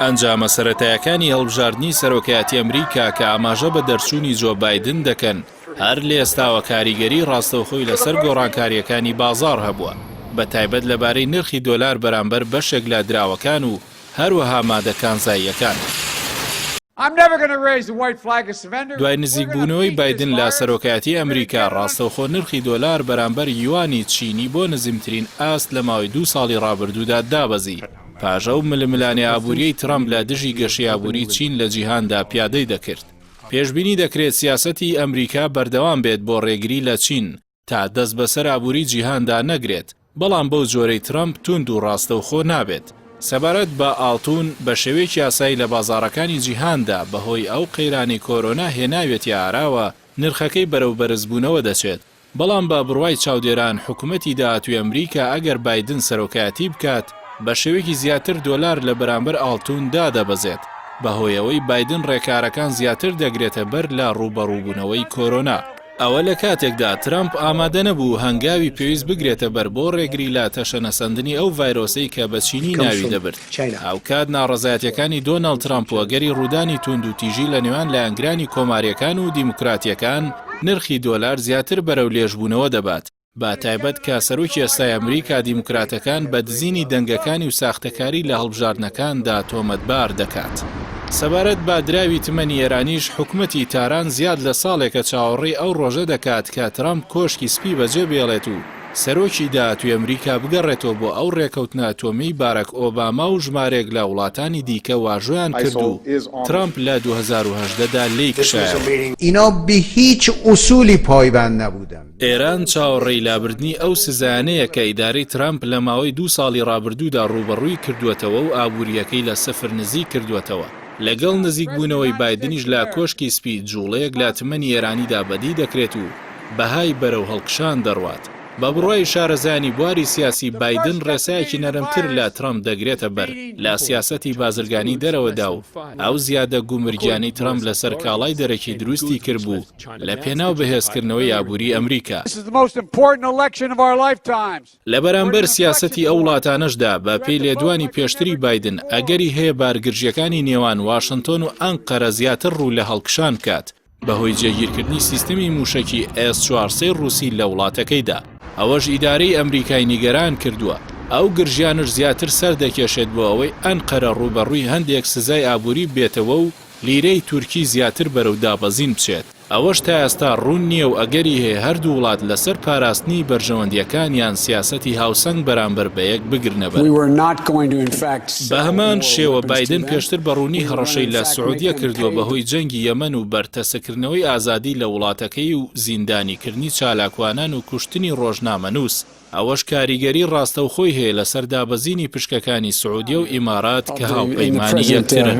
ئەنجامە سەرەتایەکانی هەڵبژاردنی سەرۆکایەتی ئەمریکا کە ئاماژە بە دەرچوونی جۆ بایدن دەکەن، هەر لە ئێستاوە کاریگەری ڕاستەوخۆی لەسەر گۆڕانکارییەکانی بازاڕ هەبووە، بەتایبەت لەبارەی نرخی دۆلار بەرامبەر بەشێک لە دراوەکان و هەروەها مادە کانزاییەکان. دوای نزیکبوونەوەی بایدن لە سەرۆکایەتی ئەمریکا، ڕاستەوخۆ نرخی دۆلار بەرامبەر یوانی چینی بۆ نزمترین ئاست لە ماوەی دوو ساڵی ڕابردوودا دابەزی، پاش ئەو ململانێ ئابووریەی ترەمپ لە دژی گەشەی ئابووری چین لە جیهاندا پیادەی دەکرد. پێشبینی دەکرێت سیاسەتی ئەمریکا بەردەوام بێت بۆ ڕێگری لە چین تا دەست بەسەر ئابووری جیهاندا نەگرێت، بەڵام بەو جۆرەی ترەمپ توند و ڕاستەوخۆ نابێت. سەبارەت بە ئاڵتون، بە شێوەیەکی ئاسایی لە بازاڕەکانی جیهاندا بەهۆی ئەو قەیرانەی کۆرۆنا هێناویەتیە ئاراوە، نرخەکەی بەرەو بەرزبوونەوە دەچێت، بەڵام بە بڕوای چاودێران حکومەتی داهاتووی ئەمریکا ئەگەر بایدن سەرۆکایەتی بکات بە شێوەیەکی زیاتر دۆلار لە بەرامبەر ئاڵتون دادەبەزێت بەهۆی ئەوەی بایدن ڕێکارەکان زیاتر دەگرێتە بەر لە ڕووبەڕووبوونەوەی کۆرۆنا. ئەوە لە کاتێکدا ترەمپ ئامادە نەبوو هەنگاوی پێویست بگرێتە بەر بۆ ڕێگری لە تەشەنەسەندنی ئەو ڤایرۆسەی کە بە چینی ناوی دەبرد. هاوکات ناڕەزایەتیەکانی دۆناڵد ترەمپ و ئەگەری ڕوودانی تووندوتیژی لە نێوان لایەنگرانی کۆمارییەکان و دیموکراتییەکان نرخی دۆلار زیاتر بەرەو لێژبوونەوە دەبات، بە تایبەت کە سەرۆکی ئێستای ئەمریکا دیموکراتەکان بە دزینی دەنگەکانی و ساختەکاری لە هەڵبژاردنەکاندا تۆمەتبار دەکات. سەبارەت بە دراوی تمەنی ئێرانیش، حکومەتی تاران زیاد لە ساڵێکە چاوەڕێی ئەو ڕۆژە دەکات کە ترەمپ کۆشکی سپی بەجێبهێڵێت و سەرۆکی داهاتووی ئەمریکا بگەڕێتەوە بۆ ئەو ڕێکەوتنە ئەتۆمیەی باراک ئۆباما و ژمارەیەک لە وڵاتانی دیکە واژۆیان کرد و ترەمپ لە 2018 دا لێی کشایەوە. ئێران چاوەڕێی لابردنی ئەو سزایانەیە کە ئیدارەی ترەمپ لە ماوەی دوو ساڵی ڕابردوودا ڕووبەڕووی کردووەتەوە و ئابوورییەکەی لە سفر نزیک کردووەتەوە. لەگەڵ نزیکبوونەوەی بایدنیش لە کۆشکی سپی، جووڵەیەک لە تمەنی ئێرانیدا بەدی دەکرێت و بەهای بەرەو هەڵکشان دەڕوات. بە بڕوای شارەزایانی بواری سیاسی، بایدن ڕێسایەکی نەرمتر لە ترەمپ دەگرێتە بەر لە سیاسەتی بازرگانی دەرەوەدا و ئەو زیادە گومرگیانەی ترەمپ لەسەر کاڵای دەرەکی دروستی کردبوو لە پێناو بەهێزکردنەوەی ئابووری ئەمریکا. لە بەرامبەر سیاسەتی ئەو وڵاتانەشدا، بە پێی لێدوانی پێشتری بایدن، ئەگەری هەیە بارگرژییەکانی نێوان واشنتۆن و ئەنقەرە زیاتر ڕوو لە هەڵکشان بکات. بەهۆی جێگیرکردنی سیستمی مووشەکی ئێس چوارسەی ڕووسی لە وڵاتەکەیدا، ئەوەش ئیدارەی ئەمریکای نیگەران کردووە، ئەو گرژیانەش زیاتر سەردەکێشێت بۆ ئەوەی ئەنقەرە ڕووبەڕووی هەندێک سزای ئابووری ببێتەوە و لیرەی تورکی زیاتر بەرەو دابەزین بچێت. ئەوەش تا ئێستا ڕوون نییە و ئەگەری هەیە هەردوو وڵات لەسەر پاراستنی بەرژەوەندییەکانیان سیاسەتی هاوسەنگ بەرامبەر بەیەک بگرنەبەر. بەهەمان شێوە بایدن پێشتر بە ڕوونی هەڕەشەی لە سعودیە کردووە بەهۆی جەنگی یەمەن و بەرتەسککردنەوەی ئازادی لە وڵاتەکەی و زیندانیکردنی چالاکوانان و کوشتنی ڕۆژنامەنووس، ئەوەش کاریگەری ڕاستەوخۆی هەیە لەسەر دابەزینی پشکەکانی سعودیە و ئیمارات کە هاوپەیمانی یەکترن.